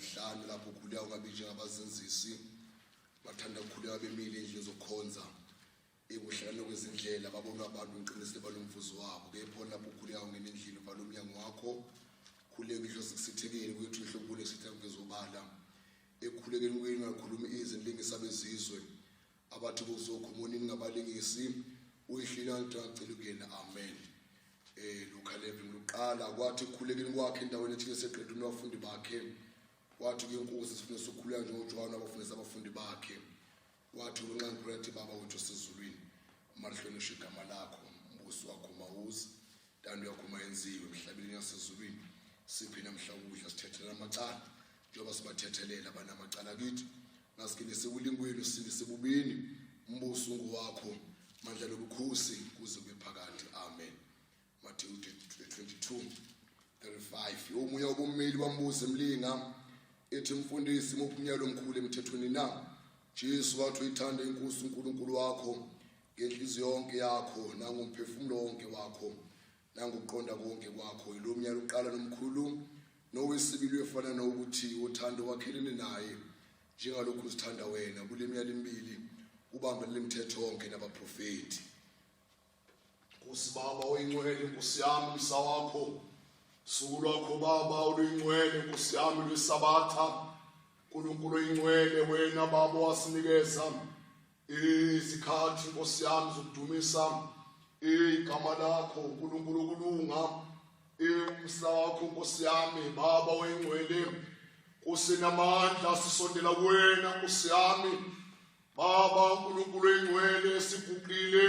emihlanu lapho ukhuleka ungabi njengabazenzisi bathanda ukukhuleka bemile endlini zokukhonza ekuhlakana kwezindlela babonwa abantu ngiqinisile banomvuzo wabo kepha lapho ukhuleka ungena endlini uvala umnyango wakho khuleka idlozi kusithekeni kuyethu ihlobule sitha kuvezobala ekukhulekeni kwenu ngakhulumi izinlingisa bezizwe abathi kuzokhumuni ningabalingisi uyihlila ngicela ukuyena amen eh Luka 11 luqala kwathi ekukhulekeni kwakhe endaweni ethile seqeduni abafundi bakhe wathi kuyinkosi sifuna sokhuleka njengoJohane abafundisa abafundi bakhe wathi nxa ngikhuleka baba wethu osezulwini malihlonishwe igama lakho umbuso wakho mawuze ntando yakho mayenziwe emhlabeni nasezulwini siphi namhla ukudla sithethela amacala njengoba sibathethelela abanamacala kithi ngasikine sekulingweni usindise bubini umbuso ungowakho mandla lobukhosi kuze kube phakade amen Matthew 22 35 omunye wabommeli wambuza emlinga ethi mfundisi muphi umyalo omkhulu emthethweni na Jesu wathi uyithanda inkosi uNkulunkulu wakho ngenhliziyo yonke yakho nangomphefumulo wonke wakho nangokuqonda konke kwakho yilo myalo uqala nomkhulu nowesibili uyefana nokuthi uthando wakhelene naye njengalokhu uzithanda wena kule myalo emibili ubambelele imithetho yonke nabaprofeti Nkosi Baba oyingcwele Nkosi yami umsa wakho suku lwakho Baba oluyingcwele Nkosi yami lwesabatha uNkulunkulu oyingcwele wena Baba wasinikeza izikhathi Nkosi yami zokudumisa igama lakho uNkulunkulu okulunga umsa wakho Nkosi yami Baba oyingcwele kusenamandla sisondela kuwena Nkosi yami Baba uNkulunkulu oyingcwele siguqile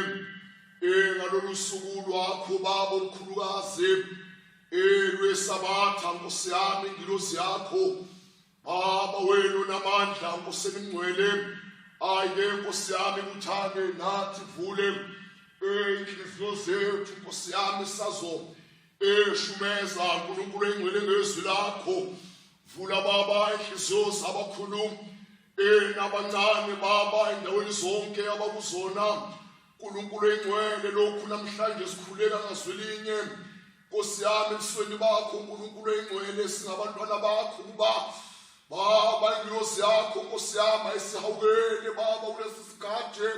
eh ngalolu suku lwakho baba olukhulukazi eh lwesabatha Nkosi yami ingilosi yakho baba wenu namandla Nkosi emingcwele ayi ke Nkosi yami kuthane nathi vule eh inhliziyo zethu Nkosi yami sazo eh shumeza uNkulunkulu oyingcwele ngezwi lakho vula baba inhliziyo zabakhulu Eh nabancane baba endaweni zonke abakuzona uNkulunkulu engcwele lokhu namhlanje sikhuleka ngazwilinye Nkosi yami ebusweni bakho uNkulunkulu engcwele singabantwana bakho kuba baba ingilosi yakho Nkosi yami ayisihawukele baba kulesi sikhathi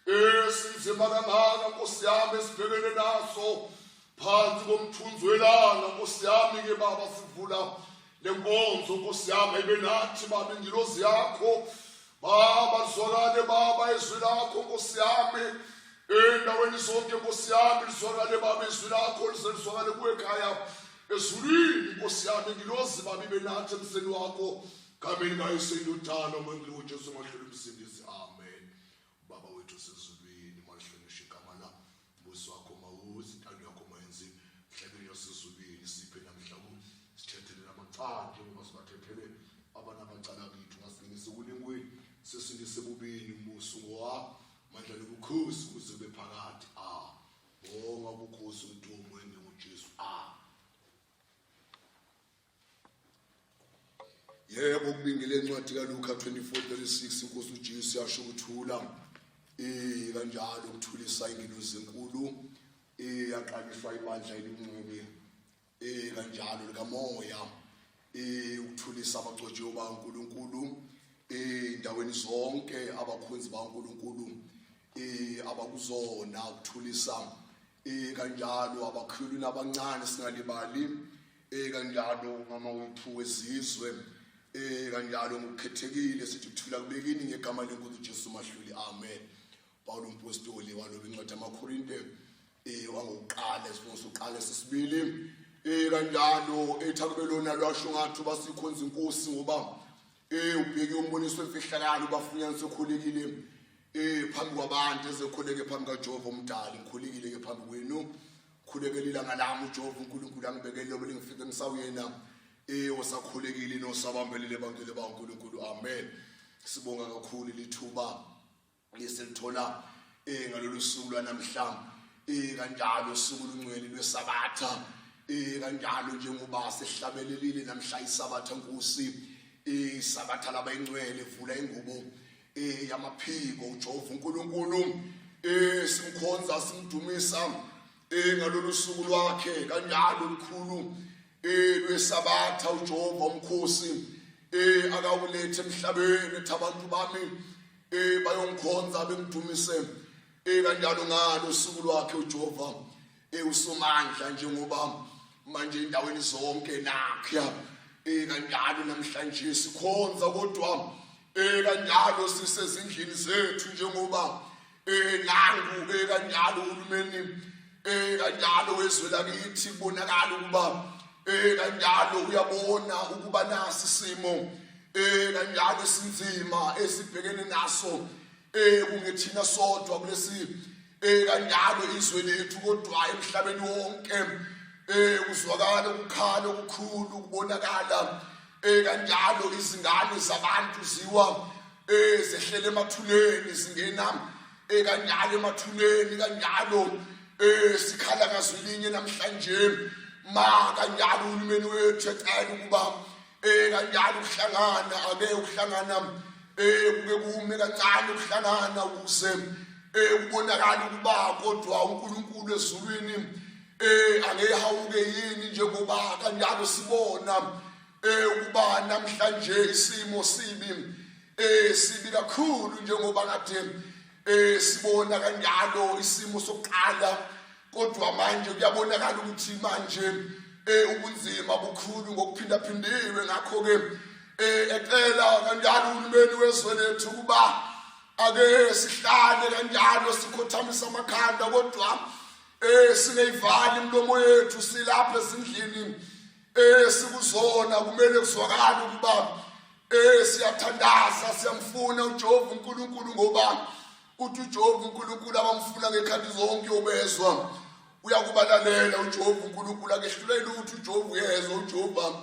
esinzima kangaka Nkosi yami esibhekene naso phansi komthunzi welanga Nkosi yami ke baba sivula lenkonzo Nkosi yami ayibe nathi baba ingilozi yakho baba lizwakale baba izwi lakho Nkosi yami endaweni zonke Nkosi yami lizwakale baba izwi lakho lize lizwakale kuwe ekhaya ezulwini Nkosi yami ingilozi baba ibe nathi emseni wakho gameni kaYesu indodana omangcwele uJesu mahlule umsindisi amen Baba wethu osezulwini, malihlonishwe igama lakho, umbuso wakho mawuze, intando yakho mayenziwe emhlabeni yasezulwini. Siphe namhla sithethelele amacala njengoba sibathethele abanamacala kithi, ungasingenisi ekulingweni, sisindise ebubini. Umbuso ngowakho, amandla nobukhosi kuze kube phakade. Ah, bonga ubukhosi umdumo ende ngoJesu. Ah. Yebo kubingele incwadi kaLuka 24:36 inkosi uJesu yasho ukuthula eh kanjalo ukuthulisa ingilozi enkulu eh yaqaliswa ibandla elinqobe eh kanjalo likamoya eh ukuthulisa abagcotshiwe baNkuluNkulu eh endaweni zonke abakhonzi baNkuluNkulu eh abakuzona ukuthulisa eh kanjalo abakhulu nabancane singalibali eh kanjalo mama wethu wezizwe eh kanjalo ngokukhethekile sithi kuthula kubekini ngegama lenkosi uJesu mahluli amen Paulo umpostoli waloba incwadi yamaKorinte eh wangokuqala isifungo sokuqala sesibili eh kanjalo ethi akube lona lwasho ngathi basikhonza inkosi ngoba eh ubheke umboniso wemfihlakalo bafunyaniswe khulekile eh phambi kwabantu ezekhuleke phambi kaJehova umdali ngikhulekile ke phambi kwenu khulekela ilanga lami uJehova uNkulunkulu angibekele lobo lingifike ngisawuyena eh osakhulekile nosabambelele bangcwele baNkulunkulu amen sibonga kakhulu lithuba lesilithola eh ngalolu suku lwanamhla eh kanjalo usuku olungcwele lwesabatha eh kanjalo njengoba sihlabelelile namhla isabatha Nkosi eh isabatha labayingcwele vula ingubo eh yamaphiko uJehova uNkulunkulu eh simkhonza simdumisa eh ngalolu suku lwakhe kanjalo olukhulu eh lwesabatha uJehova umkhosi Akawulethe emhlabeni ethi abantu bami bayongikhonza bengidumise kanjalo ngalo usuku lwakhe uJehova usomandla njengoba manje endaweni zonke nakya kanjalo namhlanje sikhonza kodwa kanjalo sisezindlini zethu njengoba nangu kanjalo uhulumeni kanjalo wezwe lakithi kubonakala ukuba kanjalo uyabona ukuba nasi isimo kanjalo esinzima esibhekene naso kungethina sodwa kulesi kanjalo izwe lethu kodwa emhlabeni wonke kuzwakala ukukhala okukhulu kubonakala kanjalo izingane zabantu ziwa zehlele emathuneni zingena kanjalo emathuneni kanjalo sikhala ngazwilinye namhlanje ma kanjalo uhulumeni wethu ecela ukuba kanjalo ukuhlangana ake ukuhlangana kuke kume kancane ukuhlangana ukuze kubonakala ukuba kodwa uNkulunkulu ezulwini angehawuke yini njengoba kanjalo sibona ukuba namhlanje isimo sibi sibi kakhulu njengoba kade sibona kanjalo isimo sokuqala kodwa manje kuyabonakala ukuthi manje ubunzima bukhulu ngokuphindaphindiwe. Ngakho ke ecela kanjalo uhulumeni wezwe lethu ukuba ake sihlale kanjalo sikhothamisa amakhanda kodwa singayivali imilomo yethu silapha ezindlini sikuzona. Kumele kuzwakale ukuba siyathandaza, siyamfuna uJehova uNkulunkulu, ngoba uthi uJehova uNkulunkulu abamfuna ngekhathi zonke ubezwa, uyakubalalela uJehova uNkulunkulu, akehluleli lutho uJehova, uyezwa uJehova,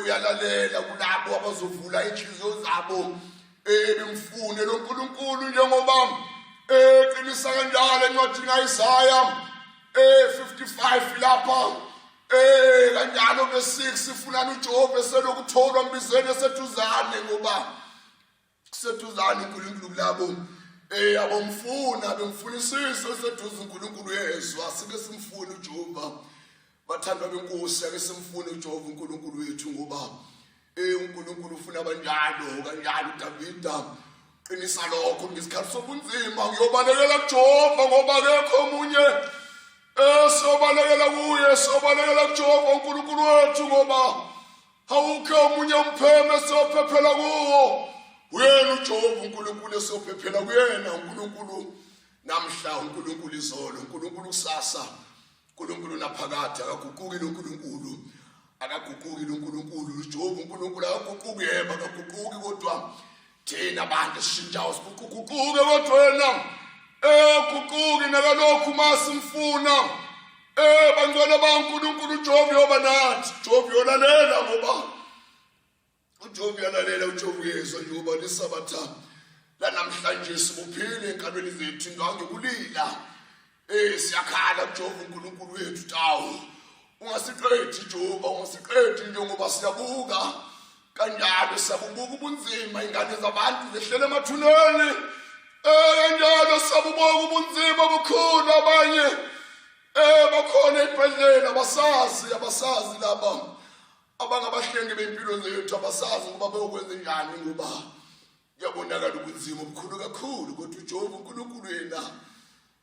uyalalela kulabo abazovula inhliziyo zabo bemfune lo Nkulunkulu, njengoba eqinisa kanjalo encwadini kaIsaya 55 lapha kanjalo verse 6, funani uJehova eselokutholwa, mbizeni eseduzane, ngoba kuseduzane uNkulunkulu kulabo abomfuna bemfunisisa. Eseduze uNkulunkulu, uyezwa. Sike simfune uJehova, bathandwa benkosi, ake simfune uJehova uNkulunkulu wethu, ngoba uNkulunkulu ufuna abanjalo. Kanjalo uDavida qinisa lokho, ngesikhathi sobunzima ngiyobalekela kuJehova, ngoba akekho omunye siyobalekela kuye. Siyobalekela kuJehova uNkulunkulu wethu, ngoba awukho omunye umpheme esiyophephela kuwo, uyena uJehova uNkulunkulu esiyophephela kuyena. uNkulunkulu namhla, uNkulunkulu izolo, uNkulunkulu kusasa, uNkulunkulu naphakade. Akaguquki lo nkulunkulu, akaguquki lo nkulunkulu. uJehova uNkulunkulu akaguquki, yebo, akaguquki, kodwa thina abantu esishintshayo siguquguquke, kodwa yena guquki nakalokhu masimfuna. Bangcwele baNkulunkulu, uJehova uyoba nathi, uJehova uyolalela, ngoba uJehova uyalalela, uJehova uyezwa. Njengoba lisabatha lanamhlanje sibuphile enkalweni zethu ngangokulila, siyakhala kuJehova uNkulunkulu wethu, tawu ungasiqedi Jehova, ungasiqedi, njengoba siyabuka kanjalo, siyabubuka ubunzima, ingane zabantu zehlele emathuneni. Kanjalo siyabubuka ubunzima obukhulu, abanye bakhona ezibhedlela, abasazi, abasazi laba abangabahlengi bempilo zethu, abasazi ukuba beyokwenza njani, ngoba kuyabonakala ubunzima obukhulu kakhulu. Kodwa uJehova uNkulunkulu yena,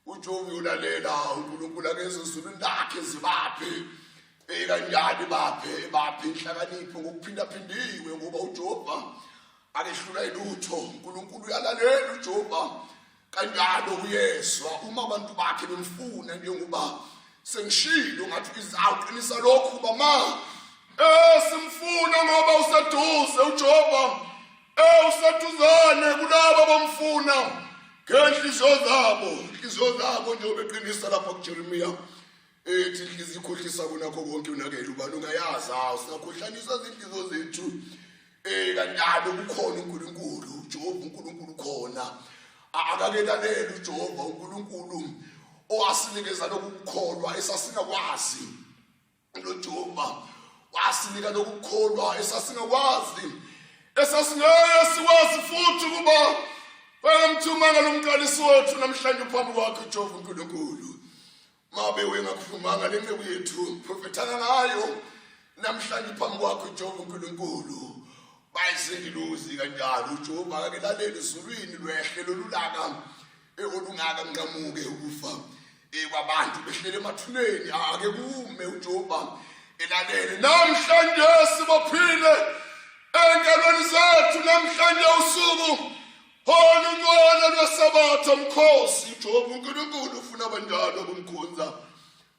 uJehova uyolalela. uNkulunkulu akeze ezulwini lakhe zibaphe kanjani, baphe baphe inhlakanipho ngokuphindaphindiwe, ngoba uJehova akehlula ilutho. uNkulunkulu uyalalela, uJehova kanjalo uyezwa uma abantu bakhe bemfuna, njengoba sengishilo ngathi izawuqinisa lokhu kuba ma simfuna ngoba useduze uJehova, useduzane kulabo abamfuna ngenhliziyo zabo, inhliziyo zabo, njengoba eqinisa lapha kuJeremiya ethi inhliziyo ikhohlisa kunakho konke, unakele ubani ungayazi. Hawu, singakhohlanisa izinhliziyo zethu kanjalo. Kukhona uNkulunkulu, uJehova uNkulunkulu khona, akakelaleli uJehova uNkulunkulu owasinikeza lokukholwa esasingakwazi. Lo Jehova wasinika lokukholwa esasingakwazi, esasingeke sikwazi futhi ukuba bengamthumanga lo mqalisi wethu namhlanje phambi kwakhe uJehova uNkulunkulu. Mabe wengakhulumanga le nceku yethu profethana ngayo namhlanje phambi kwakho uJehova uNkulunkulu. Bayizingilozi kanjalo uJehova akakelaleli ezulwini lwehle lolulaka olungaka nqamuke ukufa kwabantu behlele emathuneni ake kume uJehova elalele namhlanje sibophile enkalweni zethu namhlanje usuku olungcwele lwesabatha mkhosi uJehova uNkulunkulu ufuna abanjalo abamkhonza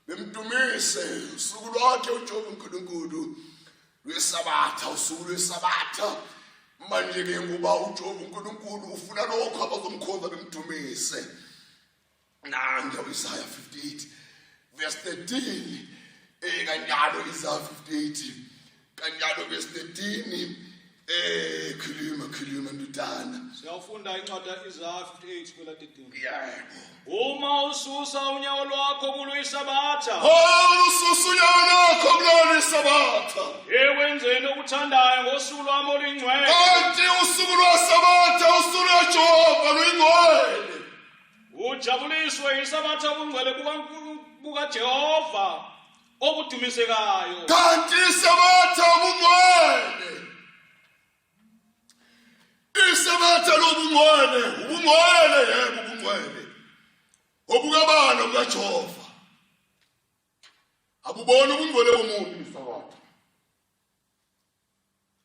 bemdumise usuku lwakhe uJehova uNkulunkulu lwesabatha usuku lwesabatha manje-ke ngoba uJehova uNkulunkulu ufuna lokho abazomkhonza bemdumise nange uIsaya 58 verse 13 kanjalo Isaya 58 kanjalo verse 13 khuluma khuluma ndodana. Siyawufunda incwadi ka-Isaya 58 kwela 13. Yebo. Uma ususa unyawo lwakho kulo isabatha. Oh, ususa unyawo lwakho kulona isabatha. Ekwenzeni okuthandayo ngosuku lwami oluyingcwele. Kanti usuku lwesabatha usuku lweJehova luyingcwele. Ujabuliswe yisabatha ubungcwele bukaJehova obudumisekayo. Kanti isabatha ubungcwele. Isabatha lobungcwele, ubungcwele yebo ubungcwele. Obukabani obukaJehova. Abubona ubungcwele bomuntu isabatha.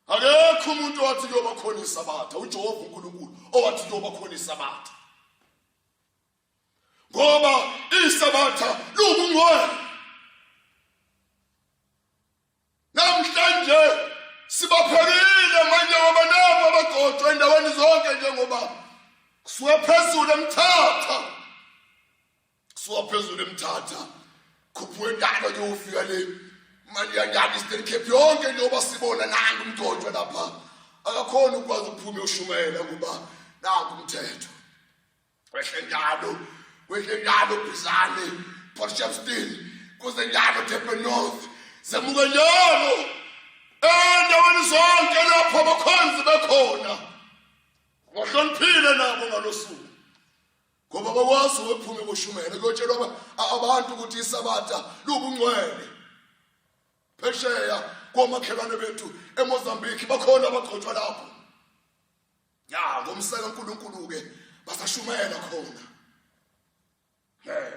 Akekho umuntu owathi kuyoba khona isabatha, uJehova uNkulunkulu owathi kuyoba khona isabatha. Ngoba isabatha lubungcwele. Namhlanje sibaphekile manje ngoba nabo abagcotshwa endaweni zonke njengoba kusuka phezulu emthatha kusuka phezulu emthatha khuphuke njalo nje ufika le manje yanjani Eastern Cape yonke njengoba sibona nangu umgcotshwa lapha akakhona ukwazi ukuphuma uyoshumayela ngoba nangu umthetho Kwehle njalo, kwehle njalo Bizane, Port Shepstone, kuze njalo Durban North, zemuke njalo endaweni zonke lapho abakhonzi bekhona. Bahloniphile nabo ngalosuku. Ngoba bakwazi ukuphume boshumela kuyotshelwa abantu ukuthi isabatha lubungcwele. Phesheya komakhelwane bethu eMozambique bakhona abagcotshwa lapho. Ya ngomsa kaNkulunkulu ke basashumayela khona.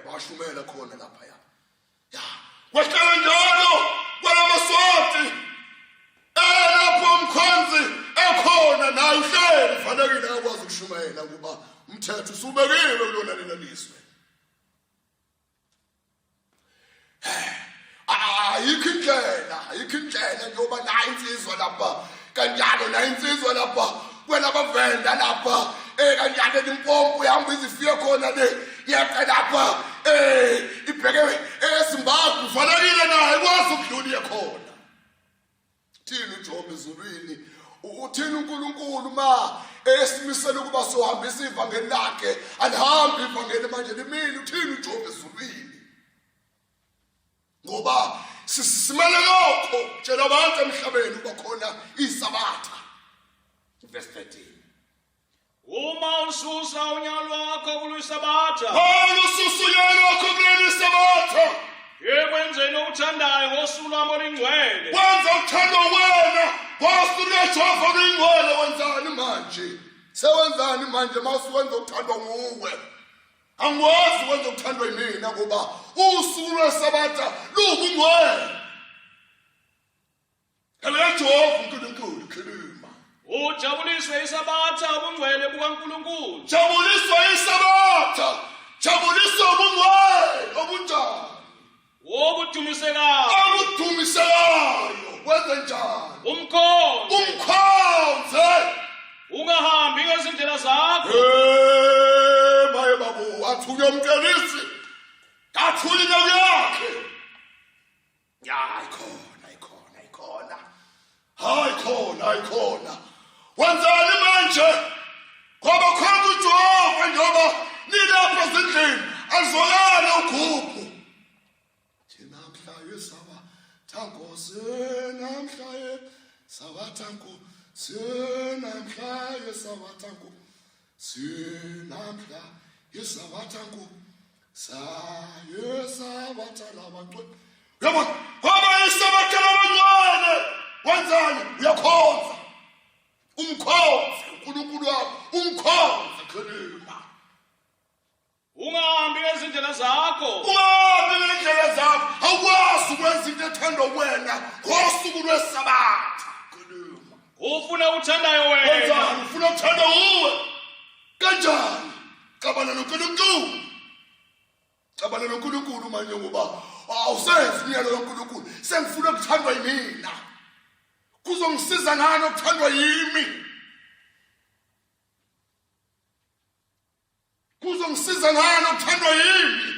Bashumayela khona lapha ya. Ya kwahlala njalo kwalamaswati elapho umkhonzi ekhona naye uhleli fanekile akwazi ukushumayela kuba umthetho usubekiwe kulona lelo lizwe. Ayikho indlela, ayikho indlela njengoba nayo insizwa lapha kanjalo nayo insizwa lapha kwelabavenda lapha kanjalo eLimpopo uhamba izifike khona le yeqe lapha ibheke eZimbabwe uvalekile nayo ikwazi ukudlula iye khona. Uthini uJobe ezulwini? Uthini uNkulunkulu ma esimisela ukuba sohambisa ivangeli lakhe? Alihambi ivangeli manje limile. Uthini uJobe ezulwini? Ngoba sisimele lokho, tshela abantu emhlabeni uba khona iSabatha. Verse 13. Uma ususa unyawo lwakho kulusabatha. Olususa unyawo lwakho kulusabatha. Ekwenzeni okuthandayo ngosuku lwami olungcwele. Wenza uthando wena ngosuku lweJehova olungcwele. Wenzani manje? Sewenzani manje masuwenza okuthandwa nguwe? Angikwazi ukwenza okuthandwa yimina ngoba usuku lwesabatha luwubungcwele. ElikaJehova uNkulunkulu khuluma. Ujabuliswe isabatha ubungcwele bukaNkulunkulu. Jabuliswa isabatha. Jabuliswa ubungcwele obunjani? Obudumisekayo. Obudumisekayo. Wenze njani? Umkhonze. Umkhonze. Ungahambi ngezindlela zakho. Hey, maye babu, athunywa umcelisi. Athunywa inceku yakhe. Ya ikhona ikhona ikhona. Hayi khona ikhona. Wenzani manje? Ngoba khona uJehova njengoba nilapha ezindlini azwakale ugubhu. Thina mhla yesaba thankosi namhla sabatha nkosi namhla yesabatha nkosi namhla yesabatha nkosi Sayesabatha labangcwele. Uyabona? Ngoba isabatha labangcwele. Wenzani? Uyakhonza. Umkhonze uNkulunkulu wakho, umkhonze khuluma. Ungahambi ngezindlela zakho. Ungahambi ngezindlela zakho. Awukwazi ukwenza into ethandwa wena ngosuku lweSabatha. Khuluma. Ufuna uthandayo wena. Wenzani? Ufuna ukuthandwa wuwe. Kanjani? Cabana noNkulunkulu. Cabana noNkulunkulu manje ngoba awusenzi umyalo kaNkulunkulu. Sengifuna ukuthandwa yimina. Kuzongisiza ngani ukuthandwa yimi? Kuzongisiza ngani ukuthandwa yimi?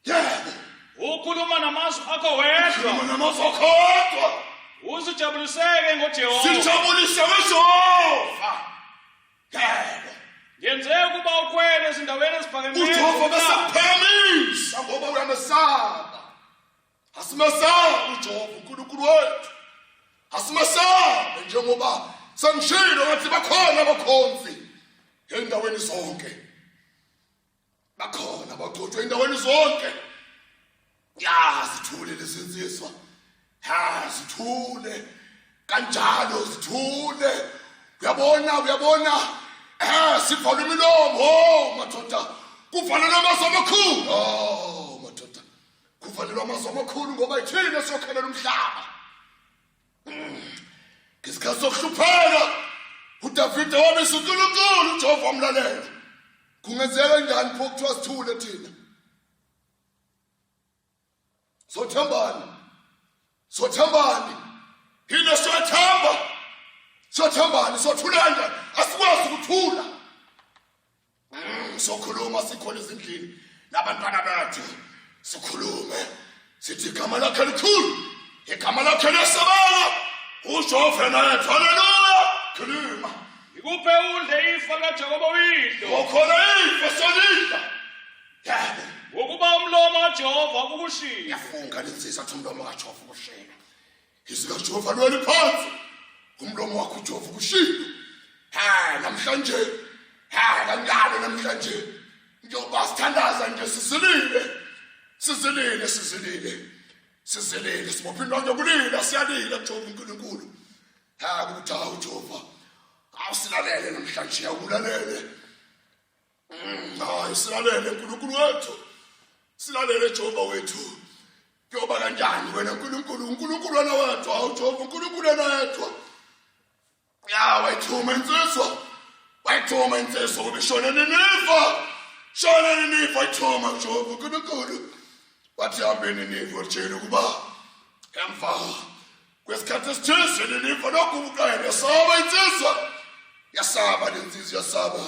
Yebo. Ukhuluma namazwi akho wedwa. Ukhuluma namazwi akho wedwa. Uzijabuliseke ngoJehova. Sijabulise ngoJehova. Yebo. Ngenze ukuba ukhwele ezindaweni eziphakemeyo. UJehova besephakamisa ngoba uyamesaba. Asimesabe uJehova uNkulunkulu wethu. Asimesabe njengoba sengishilo ngathi bakhona abakhonzi endaweni zonke. Bakhona abagcotshwe endaweni zonke. Ya zithule lezinsizwa. Ha zithule kanjalo zithule. Uyabona uyabona eh sivala imilomo oh madoda kuvalelwe amazwi amakhulu oh madoda kuvalelwa amazwi amakhulu ngoba ithina siyokhelela umhlaba ngesikhathi sokuhlupheka uDavide wabisa uNkulunkulu uJehova wamlalela kungenzeka njani pho kuthiwa sithule thina sothembani sothembani yini siyathemba sothembani sothula kanjani asikwazi ukuthula Sokhuluma sikhona ezindlini nabantwana bethu sikhulume sithi igama lakhe likhulu igama lakhe liyasabeka uJehova yena haleluya khuluma Ngikuphe udle ifa likaJakobe uyihlo. Ukhona ifa solidla yebo Ngokuba umlomo kaJehova ukushilo. Yafunga lensizwa athi umlomo kaJehova ukushilo. Izwi kaJehova liwele phansi umlomo wakho uJehova ukushilo ha namhlanje ha kanjalo namhlanje njengoba sithandaza nje sizilile sizilile sizilile sizilile sibopha intonto yokulila siyalila kuJehova uNkulunkulu ha ukuthi hawu Jehova awusilalele namhlanje awulalele Hayi silalele uNkulunkulu wethu. Silalele Jehova wethu. Kuyoba kanjani wena uNkulunkulu uNkulunkulu wena wedwa hawu Jehova uNkulunkulu wena wedwa. Ya wayithuma insizwa. Wayithuma insizwa ukuba ishone Niniva. Shona Niniva ithuma Jehova uNkulunkulu. Wathi hambeni Niniva utshele ukuba emva kwesikhathi esithize Niniva lokhu uqele yasaba insizwa. Yasaba lensizwa yasaba.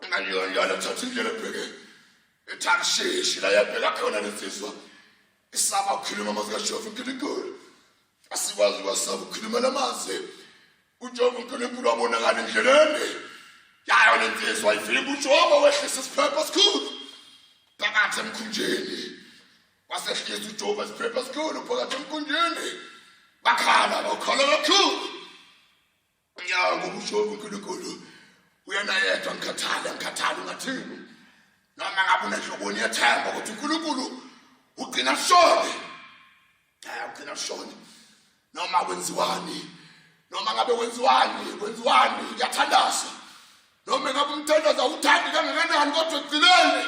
Nganyonyana thatha indlela ebheke eTharshishi la yabheka khona lensizwa isaba ukukhuluma amazwi kaJehova uNkulunkulu asikwazi kwasaba ukukhuluma lamazwi uJehova uNkulunkulu wabonakala endleleni yayo lensizwa ifika uJehova wehlisa isiphepho esikhulu phakathi emkhunjini wasehlisa uJehova isiphepho esikhulu phakathi emkhunjini bakhala bakhala kakhulu Ya ngoba usho uNkulunkulu uyena yedwa ngikhathale ngikhathale ungathini noma ngabe unenhloboni yethemba ukuthi uNkulunkulu ugcina kushone hayi ugcina kushone noma kwenziwani noma ngabe kwenziwani kwenziwani kuyathandazwa noma ngabe umthandazo awuthandi kangakanani kodwa ekugcineni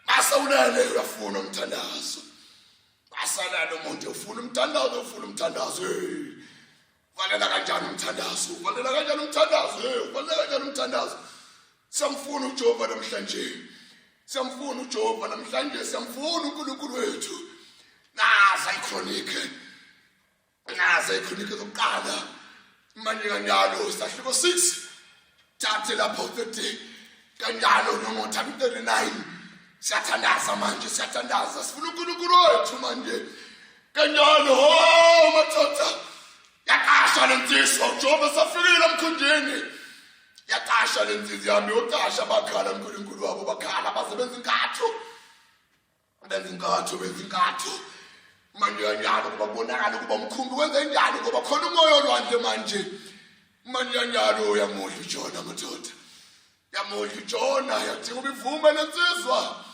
mase ulele uyafuna umthandazo asalale umuntu ufuna umthandazo ufuna umthandazo hey Uvalela kanjani umthandazo? Uvalela kanjani umthandazo? Hey, uvalela kanjani umthandazo? Siyamfuna uJehova namhlanje. Siyamfuna uJehova namhlanje, siyamfuna uNkulunkulu wethu. Naza ikhronike. Naza ikhronike zokuqala. Manje kanjalo sahluko 6. Thathe lapho 30 kanjalo noma uthatha 39 siyathandaza manje siyathandaza sifuna uNkulunkulu wethu manje kanjalo oh madoda yaqasha lensizwa uJehova safikile emkhunjini yaqasha lensizwa yami yocasha bakhala uNkulunkulu wabo bakhala basebenza inkatho benza inkatho benza inkatho manje kanjalo kuba kubonakala ukuba umkhumbi wenze njani ngoba khona umoya olwandle manje manje kanjalo uyamudla ujona madoda yamudla ujona yathi kuba ivume lensizwa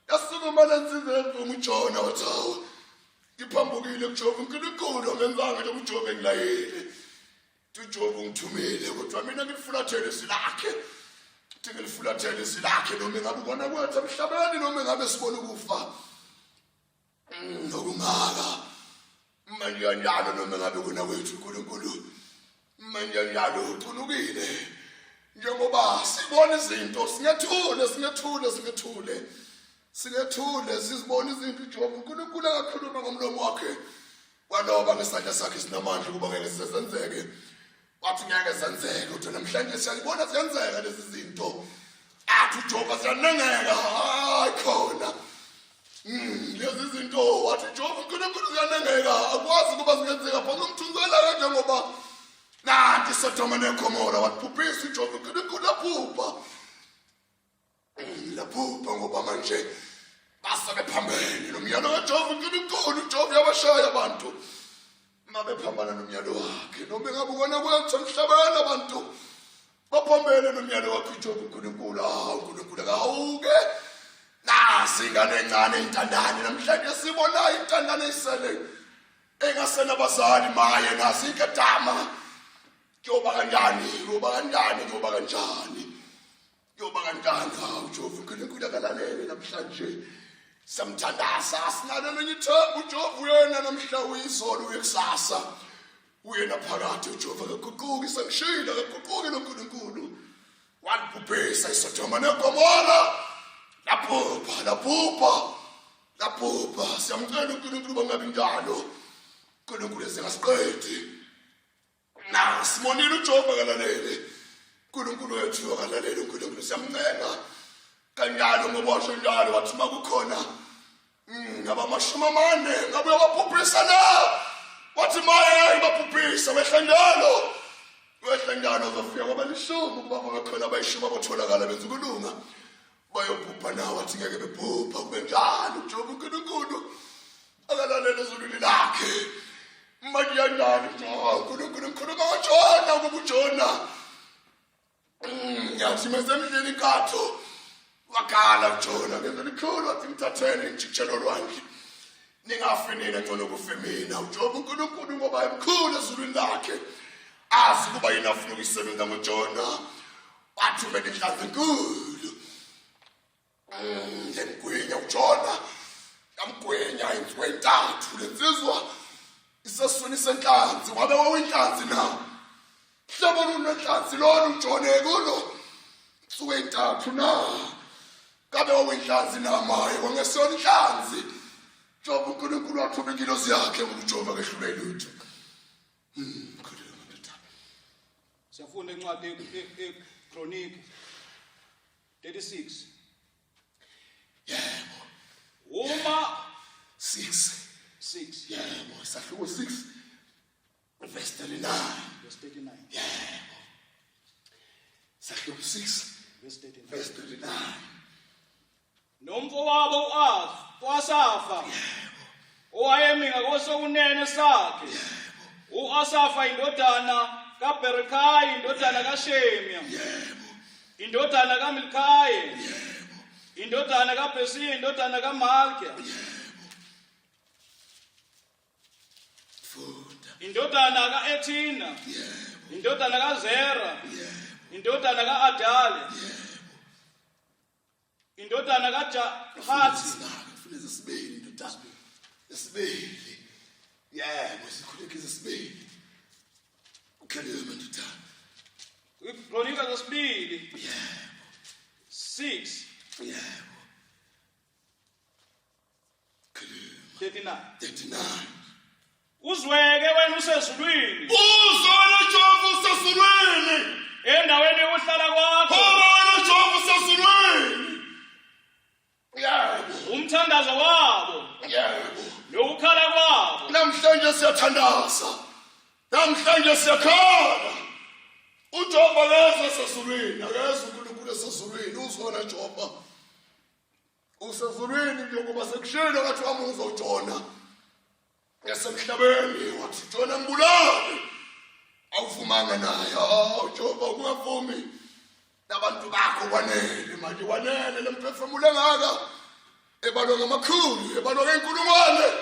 yasukuma lensizwa yavuma ujona wathi hawu ngiphambukile kujehova unkulunkulu angenzanga njengoba ujehova engilayile. UJobe ungithumile kodwa mina ngilifulathele izwi lakhe. Thi ngilifulathele izwi lakhe noma engabe ubona kwethu emhlabeni noma engabe sibona ukufa. Nokungaka. Manje kanjalo noma engabe kona kwethu uNkulunkulu. Manje kanjalo ucunukile. Njengoba sibona izinto singethule singethule singethule. Singethule sizibona izinto uJobe uNkulunkulu akakhuluma ngomlomo wakhe. Waloba ngesandla sakhe sinamandla ukuba ngeke sezenzeke. Wathi ngeke zenzeke kodwa namhlanje siyazibona ziyenzeka lezi zinto. Athi uJehova siyanengeka hayi khona. Lezi zinto wathi uJehova uNkulunkulu ziyanengeka akwazi ukuba zingenzeka phambi komthunzi welanga njengoba nanti iSodoma neGomora wabhubhisa uJehova uNkulunkulu laphupha. Laphupha ngoba manje base bephambene nomyalo kaJehova uNkulunkulu. uJehova uyabashaya abantu uma bephambana nomyalo wakhe noma engabe ukona kwethu emhlabeni abantu baphambene nomyalo wakhe uJehova uNkulunkulu. Hawu uNkulunkulu akawuke nasi ingane encane intandane namhlanje sibona intandane isele engasenabazali maye nasi inkedama kuyoba kanjani kuyoba kanjani kuyoba kanjani Kuyoba kanjani? Hawu Jehova uNkulunkulu akalalele namhlanje. Samthandaza sinalo elinye ithemba uJehova uyena namhla uyizolo uye kusasa. Uyena phakade uJehova akaguquki sengishilo akaguquki lo Nkulunkulu. Walibhubhisa iSodoma neGomora. Labhubha labhubha labhubha siyamcela uNkulunkulu bangabi njalo. uNkulunkulu esingasiqedi. Na simonile uJehova akalalele. uNkulunkulu wethu akalalele uNkulunkulu siyamncenga. Kanjalo ngoba washo njalo wathi uma kukhona ngabamashumi amane ngabe uyababhubhisa na? Wathi maye ibabhubhisa wehla njalo. Wehla njalo uzofika kwabalishumi ukuba babekhona abayishumi abatholakala benza ukulunga. Bayobhubha na wathi ngeke bebhubha kube njalo uJehova uNkulunkulu akalalele ezulwini lakhe. Manje yanjani uNkulunkulu ngikhuluma ngoJona ukuba uJona ngiyathi mesemdlini inkatho wakhala uJona ngezwe likhulu wathi ngithatheni ngijikijele olwandle ningafi nina ngcono kufe mina. uJobe uNkulunkulu ngoba emkhulu ezulwini lakhe azi ukuba yini afuna ukuyisebenza ngoJona wathumela inhlanzi enkulu yemgwinya uJona yamgwinya insuku ey'ntathu le nsizwa isesiswini senhlanzi wabe wawinhlanzi na hlobo lunenhlanzi lona uJona ekulo insuku ey'ntathu na kabe wawinhlanzi na maye wangesiyona inhlanzi Joba uNkulunkulu wathuma ingilosi yakhe ngoba uJehova kehlule lutho. Khuleka madoda. Siyafunda incwadi eChronic 36. Yebo. Uma 6 6. Yebo, isahluko 6 verse 39. Verse 39. Yebo. Isahluko 6 Verse 39. verse 39. Nomfowabo u-Asafa owayemi ngakosokunene sakhe, u-Asafa indodana kaBherekhayi indodana kaShemya, indodana kaMilkhaye, indodana kaBhesiya indodana kaMalkiya, Funda. Indodana kaEthina. Indodana kaZera. Indodana kaAdale. Indodana kaJahathi. Ngifuna isibili ndodana. Isibili. Yebo, sikhuleke isibili. Ukhuleke ndodana. Ikronika zesibili. Yebo. 6. Yebo. 39. 39. Uzweke wena usezulwini. Uzwe wena Jehova usezulwini. Endaweni yokuhlala kwakho. Phuma wena Jehova usezulwini. Yebo. Umthandazo wabo. Yebo. Nokukhala kwabo. Namhlanje siyathandaza. Namhlanje siyakhala. UJehova akeze esezulwini, akeze uNkulunkulu esezulwini, uzwe wena Jehova. Usezulwini njengoba sekushilo ngathi wamuzwa uJona yasemhlabeni wathi Jona ngibulale awuvumanga naye. Hawu Jehova ungavumi nabantu bakho kwanele manje kwanele lemphefumulo engaka ebalwa ngamakhulu ebalwa ngey'nkulungwane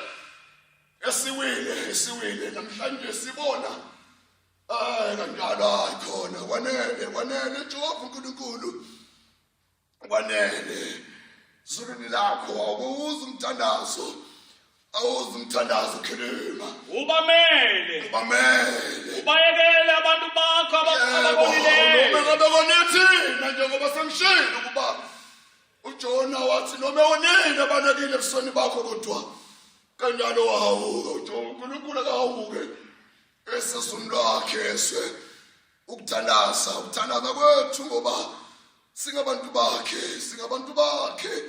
esiwile esiwile namhlanje sibona. Hayi kanjalo, hayi khona, kwanele, kwanele Jehova uNkulunkulu, kwanele. Zulwini lakho awuwuzi umthandazo, awuzi umthandazo, khuluma. Ubamele. Ubamele. Ubayekele abantu bakho ababonileyo. Noma ngabe kone thina, njengoba sengishilo ukuba uJona wathi noma wonile abanakile ebusweni bakho, kodwa kanjalo wahawuka uJehova uNkulunkulu, akahawuke esizweni lwakhe eswe ukuthandaza, ukuthandaza kwethu, ngoba singabantu bakhe, singabantu bakhe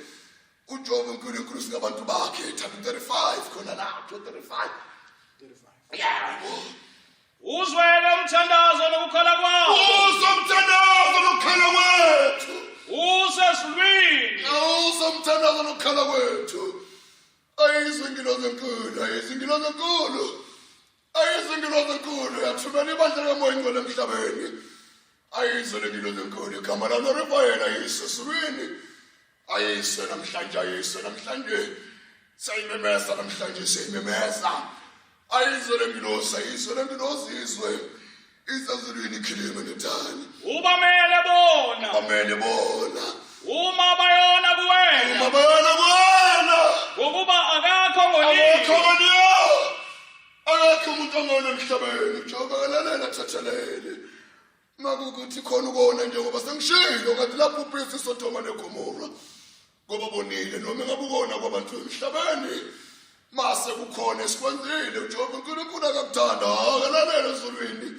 uJehova uNkulunkulu, singabantu bakhe. Chapter 35 khona lapho, 35, yebo. Uzwele umthandazo nokukhala kwakho. Uzwe umthandazo nokukhala kwethu. Usezulwini. Uzwe umthandazo nokukhala kwethu. Ayizwe ingilozi enkulu, ayizwe ingilozi enkulu, ayizwe ingilozi enkulu yathumela ibandla likaMoya Ingcwele emhlabeni. Ayizwe le ngilozi enkulu, igama lalo Rifayela, ayiswe ezulwini, ayiswe namhlanje, ayiswe namhlanje, siyayimemeza namhlanje, siyayimemeza. Ayizwe le ngilozi, ayizwe le ngilozi, izwe isezulwini ikhilime nethani. Ubamele bona. Bamele bona. Uma bayona kuwena. Uma bayona kuwena. Ngokuba akakho ngonile. Akekho ngoniyo, akekho umuntu ongona emhlabeni. Jehova kalalela, thethelele makukuthi khona ukona, njengoba sengishilo ngathi lapho upriest iSodoma neGomora ngoba bonile. Noma ngabe ukona kwabantu emhlabeni, mase kukhona esikwenzile, uJehova uNkulunkulu akakuthanda, akalalela ezulwini,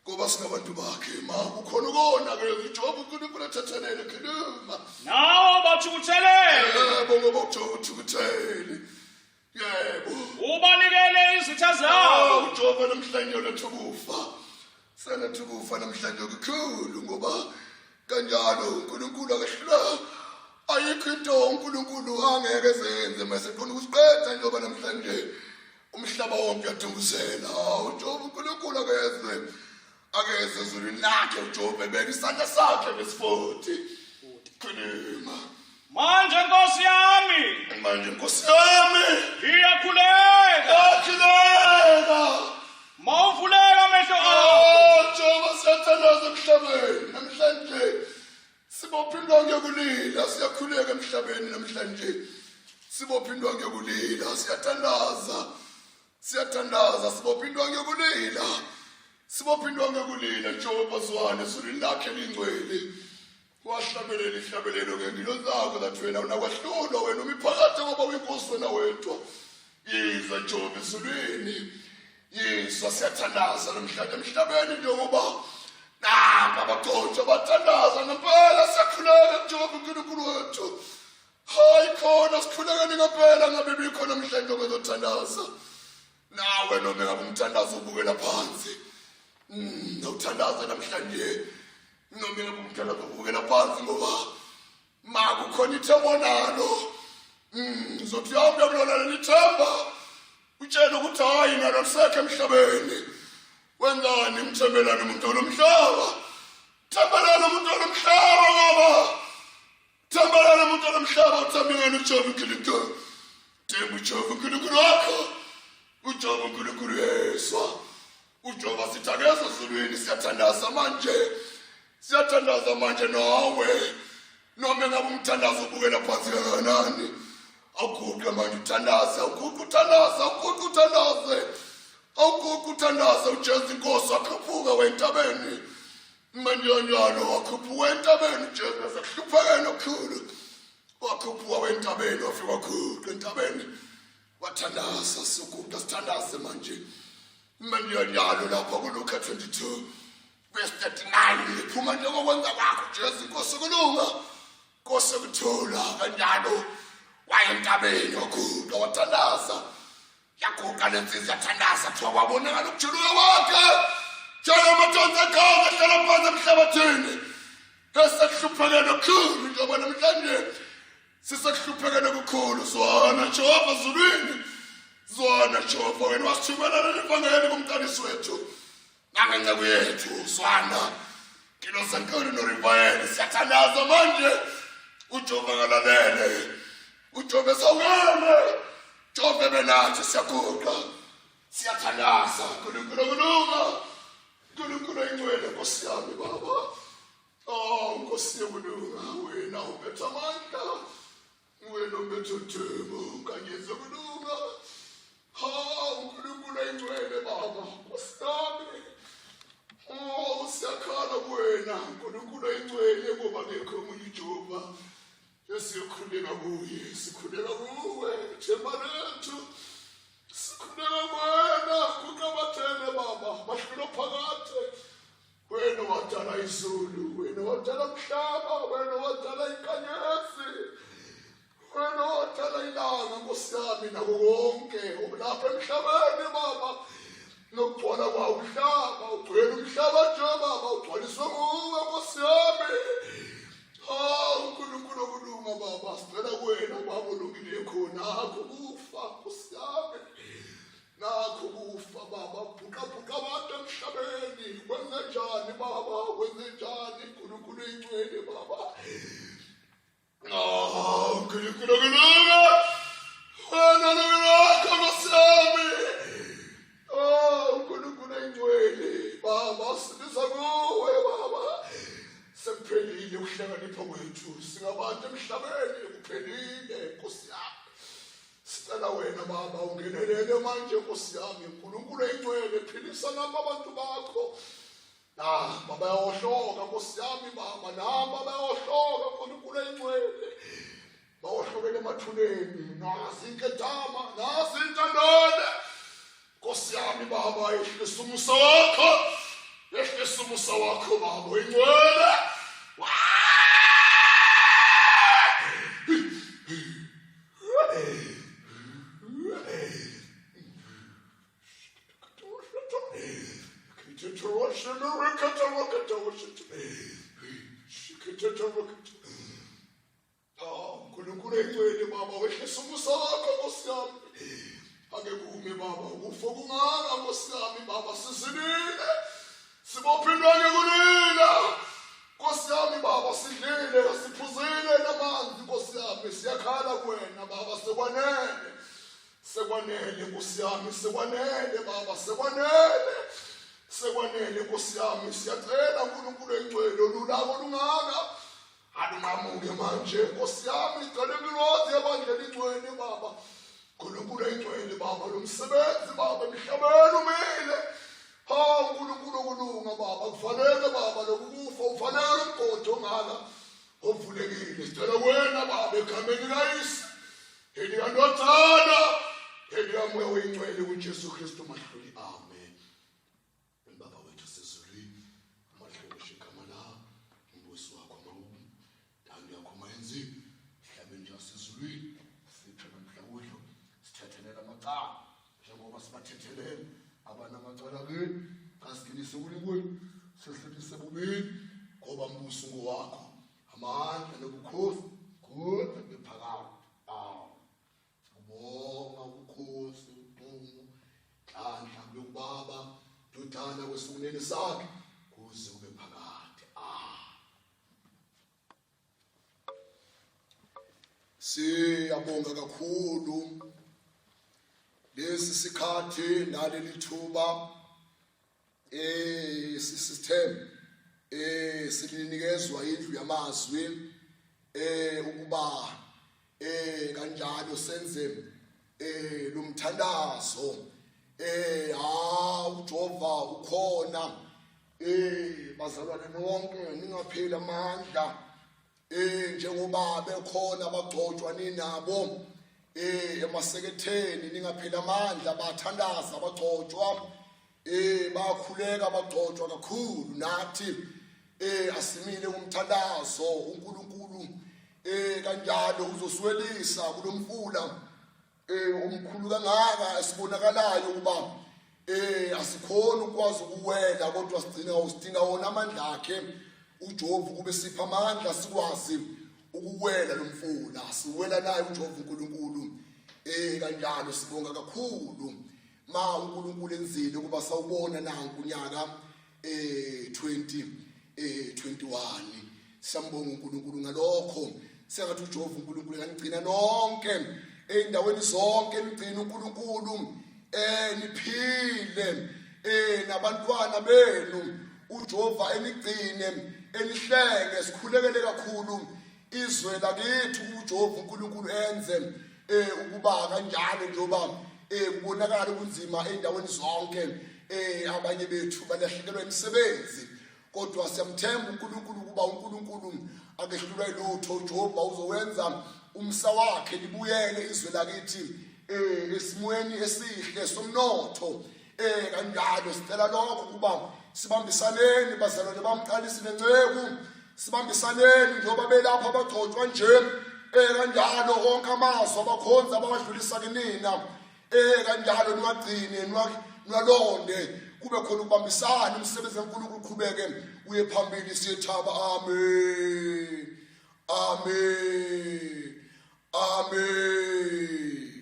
ngoba singabantu bakhe. Ma kukhona ukona ke, uJehova uNkulunkulu athethelele, khuluma. Nawe bathukuthelele. Yebo, ngoba uJehova uthukuthele, yebo. Ubanikele izitha zabo. UJehova namhlanje uletha ukufa, seletha ukufa namhlanje okukhulu, ngoba kanjalo uNkulunkulu akahlula. Ayikho into uNkulunkulu angeke zenze mase khona ukusiqeda, njengoba namhlanje umhlaba wonke uyadunguzela. UJehova uNkulunkulu akezwe, akezwe ezulwini lakhe. UJehova ebeka isandla sakhe, verse 40, khuluma. Manje Nkosi yami. Manje Nkosi yami. Ngiyakhuleka. Yakhuleka. Mawuvuleka amehlo akho. Oh, Jehova, siyathandaza emhlabeni namhlanje, sibopha indwangu yokulila, siyakhuleka emhlabeni namhlanje, sibopha indwangu yokulila, siyathandaza, siyathandaza, sibopha indwangu yokulila, sibopha indwangu yokulila. Jehova, zwana ezulwini lakhe lingcwele. Wahlabelela ihlabelelo ngengilo zakho zathi wena unakwahlulwa, wena umiphakathi, ngoba uyinkosi wena wedwa. Yiza Jehova ezulwini, yizwa, siyathandaza namhlanje emhlabeni, njengoba napa abagcotshwa bathandaza ngempela. Siyakhuleka Jehova uNkulunkulu wethu. Hayi khona, sikhulekeni ngempela, ngabe bikho namhlanje okezothandaza nawe, noma ngabe umthandazo ubukela phansi. Awuthandaze namhlanje, noma ngabe umthandazo ubukela phansi, ngoba ma kukhona ithemba onalo, uzothi uyahamba kulona leli themba, utshele ukuthi hayi, nalo lisekho emhlabeni. Wenzani? Mthembelani umuntu olomhlaba, thembelani umuntu olomhlaba, ngoba thembelani umuntu olomhlaba, uthembingeni uJehova uNkulunkulu. Themba uJehova uNkulunkulu wakho, uJehova uNkulunkulu yezwa. UJehova sithi akeze ezulwini. Siyathandaza manje, siyathandaza manje nawe, noma engabe umthandazo ubukela phansi kangakanani, awuguqe manje uthandaze, awuguqe uthandaze, awuguqe uthandaze, awuguqe uthandaze. UJesu inkosi wakhuphuka wentabeni manje kanjalo, wakhuphuka entabeni uJesu nasekuhluphekeni okukhulu, wakhuphuka wentabeni, wafika waguqa entabeni, wathandaza. Siguqa sithandaze manje, manje kanjalo lapha kuLuka 22 verse 39, liphuma njengokwenza kwakho Jesu inkosi kulunga, Nkosi yokuthula. Kanjalo waye entabeni, waguqa, wathandaza, yaguqa lensizwa yathandaza, kuthiwa kwabonakala ukujuluka kwakhe njengamathonsi egazi ehlala phansi emhlabathini, esekuhluphekeni okukhulu, njengoba namhlanje sisekuhluphekeni okukhulu. Zwana Jehova zulwini, zwana Jehova, wena wasithumela leli vangeli kumqalisi wethu nangenceku yethu. Zwana ngilosenkulu norivayeli, siyathandaza manje. UJehova ngalalele, uJehova esawukele, Jehova benathi, siyaguqa, siyathandaza. Nkulunkulu kulunga. Nkulunkulu oyingcwele Nkosi yami baba. Oh Nkosi yokulunga wena uphethe amandla. Wena umphethe udumo nkanyezi yokulunga. Hawu Nkulunkulu oyingcwele baba Nkosi yami. Oh siyakhala kuwena Nkulunkulu oyingcwele ngoba ngekho omunye uJehova. Esiyokhuleka kuye sikhuleka kuwe themba lethu. Sikhuleka kuwena kuqabathele baba mahlelo phakade wena wadala izulu wena wadala umhlaba wena wadala inkanyezi wena wadala ilanga nkosi yami nako konke okulapha emhlabeni baba nokugcwala kwawo umhlaba ugcwele umhlaba nje baba ugcwaliswe nguwe nkosi yami hawu unkulunkulu okulunga baba sicela kuwena baba olungile khona akho kufa nkosi yami nakho kufa baba bhuqabhuqa abantu emhlabeni kwenze njani baba kwenze njani unkulunkulu ingcwele baba Ah, uNkulunkulu okulunga wena lulakho Nkosi yami. Oh, uNkulunkulu engcwele baba sibiza kuwe baba. Sekuphelile ukuhlakanipha kwethu singabantu emhlabeni kuphelile Nkosi yami. Sicela wena baba ungenelele manje Nkosi yami uNkulunkulu engcwele philisa nabo abantu bakho. Namba bayawohloka Nkosi yami baba, namba bayawohloka Nkulunkulu engcwele. Bawohlokela emathuneni, nazi inkedama, nazi intandane. Nkosi yami baba, yehlisa umusa wakho. Yehlisa umusa wakho baba oyingcwele. Nkulunkulu engcwele baba wehlisa umusa wakho Nkosi yami ake kume baba ukufa kungaka Nkosi yami baba sizilile sibophe intwanye kulila Nkosi yami baba sidlile siphuzile namanzi Nkosi yami siyakhala kuwena baba sekwanele Sekwanele Nkosi yami, sekwanele Baba, sekwanele. Sekwanele Nkosi yami, siyacela uNkulunkulu engcwele olulako olungaka. Alunqamuke manje Nkosi yami, cela imilozi yebandla elingcwele Baba. uNkulunkulu engcwele Baba, lo msebenzi Baba emhlabeni umile. Ha uNkulunkulu okulunga Baba, kufanele Baba lokufa ufanele umgodi ongaka ovulekile. Sicela wena Baba egameni likaYise Eliyandodana, eliyamoya oyingcwele uJesu Kristu mahluli. Amen. Baba wethu sezulwini, amahlonishwe igama lakho, umbuso wakho mawube, ntando yakho mayenziwe emhlabeni njasezulwini. Siphe namhla kudlo, sithethelele amacala njengoba sibathethelele abanamacala kini, kasingenise kulikwenu, sesindise bubini, ngoba mbuso ngowakho amandla nobukhosi kude bephakade awu ubonga ubukhosi udumo nhlanhla lokubaba dodana kwesuneni sakhe kuze kube phakade ah siyabonga kakhulu lesi sikhathi naleli thuba eh sisithembe eh silinikezwa indlu yamazwi eh ukuba eh kanjalo senze eh lomthandazo eh ha uJehova ukhona eh bazalwane nonke ningapheli amandla eh njengoba bekhona abagcotshwa ninabo eh emaseketheni ningapheli amandla bathandaza abagcotshwa eh bakhuleka bagcotshwa kakhulu nathi eh asimile umthandazo uNkulunkulu eh kanjalo uzoswelisa kulomfula eh omkhulu kangaka esibonakalayo ukuba eh asikhona ukwazi ukuwela kodwa sigcina usidinga wona amandla akhe uJehova kube sipha amandla sikwazi ukuwela lo mfula siwela naye uJehova uNkulunkulu eh kanjalo sibonga kakhulu ma uNkulunkulu enzile ukuba sawubona nanku unyaka eh 20 eh 21 siyambonga uNkulunkulu ngalokho sengathi uJehova uNkulunkulu enganigcina nonke ey'ndaweni zonke nigcine uNkulunkulu eh niphile eh nabantwana benu uJehova enigcine enihlenge sikhulekele kakhulu izwe lakithi uJehova uNkulunkulu enze eh ukuba kanjalo njengoba eh kubonakala ubunzima endaweni zonke eh abanye bethu balahlekelwa imisebenzi kodwa siyamthemba uNkulunkulu ukuba uNkulunkulu akehlulwa ilutho uJehova uzowenza umsa wakhe libuyele izwe lakithi eh esimweni esihle somnotho eh kanjalo sicela lokho ukuba sibambisaneni bazalwane bamqalisi nenceku sibambisaneni njengoba belapha abagcotshwa nje eh kanjalo onke amazwi abakhonzi abawadlulisa kinina eh kanjalo niwagcine niwalonde kube khona ukubambisana umsebenzi kaNkulunkulu uqhubeke uye phambili siyethaba amen amen amen.